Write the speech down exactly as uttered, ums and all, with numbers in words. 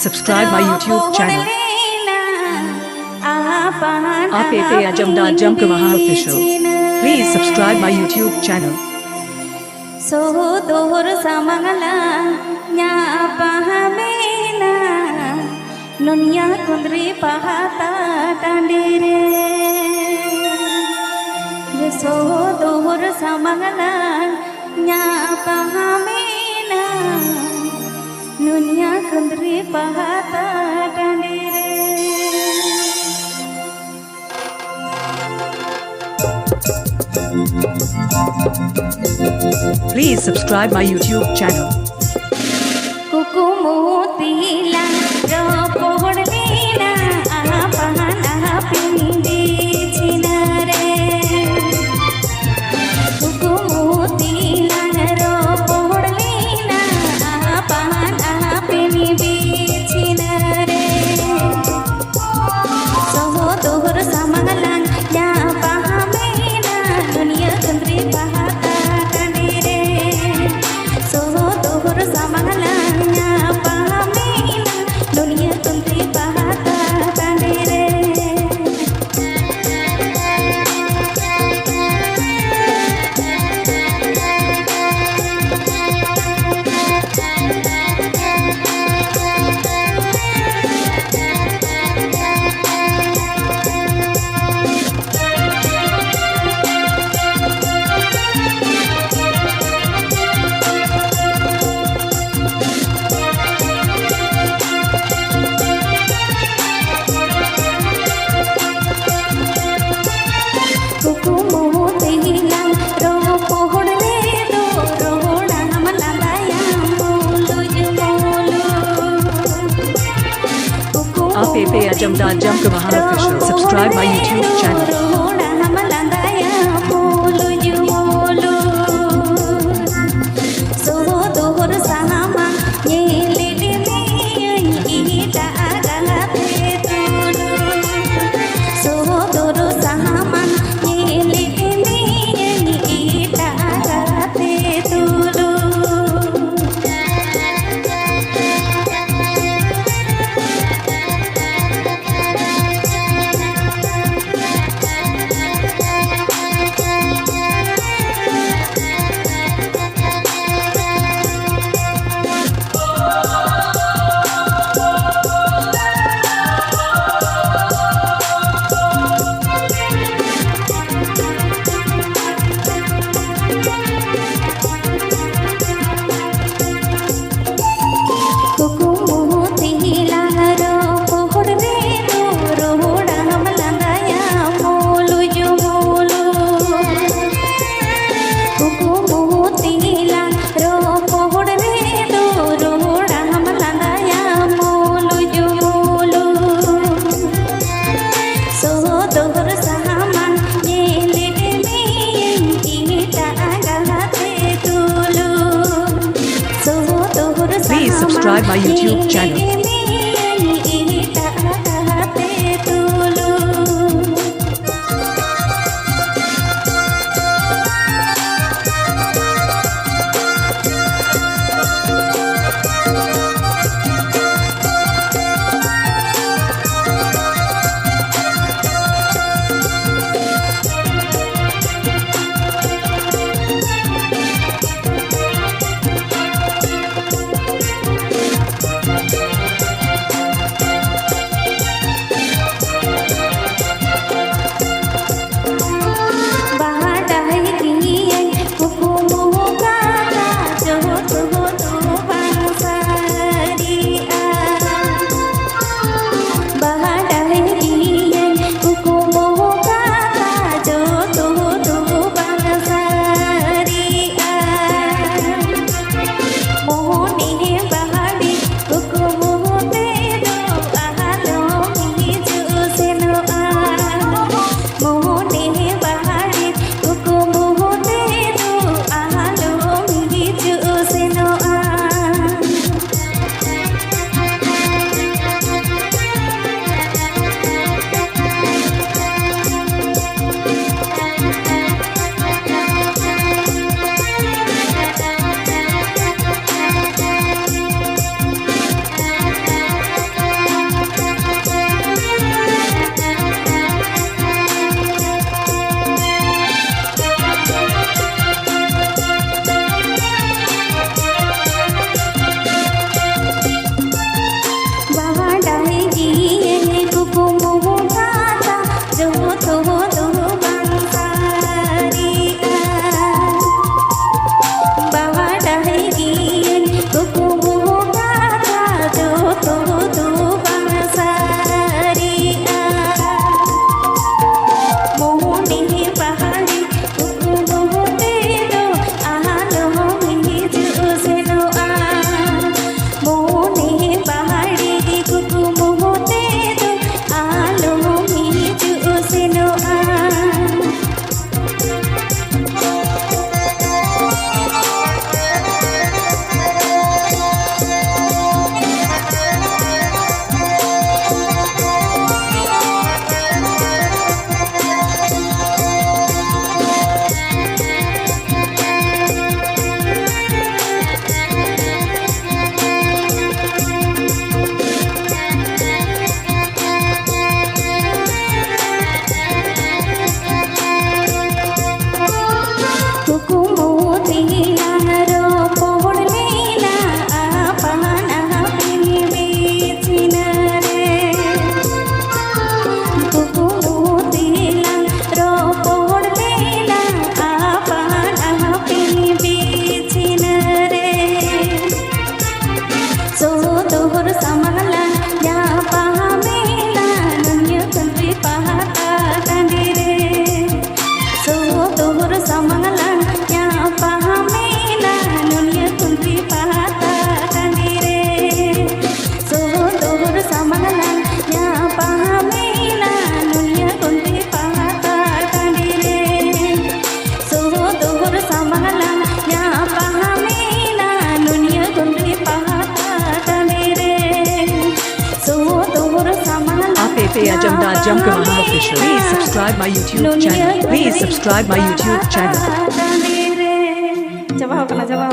Subscribe my YouTube channel. ᱟᱯᱮ ᱯᱮ ᱟᱸᱡᱚᱢ ᱫᱟ ᱡᱚᱢᱠᱟᱹ ᱢᱟᱦᱟ Official. Please subscribe my YouTube channel. ᱥᱚᱫᱚᱨ ᱥᱟᱢᱟᱝ ᱞᱟᱝ ᱧᱟᱯᱟᱢᱮᱱᱟ, ᱱᱩᱱᱤᱭᱟ ᱠᱩᱸᱫᱽᱨᱤ ᱯᱟᱦᱟᱛᱟ ᱴᱟᱺᱰᱤ ᱨᱮ᱾ ᱥᱚᱫᱚᱨ ᱥᱟᱢᱟᱝ ᱞᱟᱝ ᱧᱟᱯᱟᱢᱮᱱᱟ, ᱱᱩᱱᱤᱭᱟ ᱠᱩᱸᱫᱽᱨᱤ ᱯᱟᱦᱟᱛᱟ ᱴᱟᱺᱰᱤ ᱨᱮ᱾ Please subscribe my YouTube channel. ᱠᱩᱠᱢᱩ ᱛᱤᱞᱟᱝ ᱨᱚᱯᱚᱲ ᱞᱮᱱᱟ, ᱟᱯᱟᱱ ᱟᱹᱯᱤᱱ ᱵᱤᱪᱷᱱᱟᱹ ᱨᱮ᱾ ᱠᱩᱠᱢᱩ ᱛᱤᱞᱟᱝ ᱨᱚᱯᱚᱲ ᱞᱮᱱᱟ, ᱟᱯᱟᱱ ᱟᱹᱯᱤᱱ ᱵᱤᱪᱷᱱᱟᱹ ᱨᱮ᱾ ᱥᱚᱫᱚᱨ ᱥᱟᱢᱟᱝ ᱞᱟᱝ ᱧᱟᱯᱟᱢᱮᱱᱟ, ᱫᱩᱱᱤᱭᱟᱹ ᱠᱩᱸᱫᱽᱨᱤ ᱯᱟᱦᱟᱛᱟ ᱴᱟᱺᱰᱤ ᱨᱮ᱾ ᱥᱚᱫᱚᱨ ᱥᱟᱢᱟᱝ ᱞᱟᱝ ᱧᱟᱯᱟᱢᱮᱱᱟ, ᱫᱩᱱᱤᱭᱟᱹ ᱠᱩᱸᱫᱽᱨᱤ ᱯᱟᱦᱟᱛᱟ ᱴᱟᱺᱰᱤ ᱨᱮ᱾ ᱠᱩᱠᱢᱩ ᱛᱮᱞᱟᱝ ᱨᱚᱯᱚᱲ ᱨᱮᱫᱚ, ᱨᱚᱲᱟᱢ ᱞᱟᱸᱫᱟᱭᱟᱢ ᱢᱩᱞᱩᱡ ᱢᱩᱞᱩᱡ᱾ ᱠᱩᱠᱢᱩ ᱟᱯᱮ ᱯᱮ ᱟᱸᱡᱚᱢ ᱫᱟ ᱡᱚᱢᱠᱟᱹ ᱢᱟᱦᱟ Official. Subscribe my YouTube channel. ᱨᱚᱲᱟᱢ ᱞᱟᱸᱫᱟᱭᱟᱢ ᱢᱩᱞᱩᱡ ᱢᱩᱞᱩᱡ᱾ ᱥᱚᱫᱚᱨ ᱥᱟᱢᱟᱝ ᱧᱮᱞᱮᱫ ᱢᱮᱭᱟᱹᱧ ᱮᱴᱟᱜ ᱜᱟᱛᱮ ᱛᱩᱞᱩᱡ᱾ ᱥᱚᱫᱚᱨ ᱥᱟᱢᱟᱝ ᱧᱮᱞᱮᱫ ᱢᱮᱭᱟᱹᱧ ᱮᱴᱟᱜ ᱜᱟᱛᱮ ᱛᱩᱞᱩᱡ᱾ YouTube channel. ᱥᱟᱢᱟᱝ ᱞᱟᱝ ᱧᱟᱯᱟᱢᱮᱱᱟ ᱱᱩᱱᱤᱭᱟᱹ ᱠᱩᱱᱰᱨᱤ ᱯᱟᱦᱟᱴᱟ ᱴᱟᱺᱰᱤ ᱨᱮ᱾ ᱥᱚᱦᱚᱫᱚᱦᱚᱨ ᱥᱟᱢᱟᱝ ᱞᱟᱝ ᱧᱟᱯᱟᱢᱮᱱᱟ ᱱᱩᱱᱤᱭᱟᱹ ᱠᱩᱱᱰᱨᱤ ᱯᱟᱦᱟᱴᱟ ᱴᱟᱺᱰᱤ ᱨᱮ᱾ ᱥᱚᱦᱚᱫᱚᱦᱚᱨ ᱥᱟᱢᱟᱝ ᱞᱟᱝ ᱧᱟᱯᱟᱢᱮᱱᱟ ᱱᱩᱱᱤᱭᱟᱹ ᱠᱩᱱᱰᱨᱤ ᱯᱟᱦᱟᱴᱟ ᱴᱟᱺᱰᱤ ᱨᱮ᱾ ᱥᱚᱦᱚᱫᱚᱦᱚᱨ ᱥᱟᱢᱟᱝ ᱞᱟᱝ ᱧᱟᱯᱟᱢᱮᱱᱟ ᱱᱩᱱᱤᱭᱟᱹ ᱠᱩᱱᱰᱨᱤ ᱯᱟᱦᱟᱴᱟ ᱴᱟᱺᱰᱤ ᱨᱮ᱾ ᱥᱚᱦᱚᱫᱚᱦᱚᱨ ᱥᱟᱢᱟᱝ ᱞᱟᱝ आप पे आजम दा जम के वहाँ official। Please subscribe my YouTube channel। Please subscribe my YouTube channel। ᱪᱟᱵᱟ ᱟᱠᱟᱱᱟ, ᱪᱟᱵᱟ᱾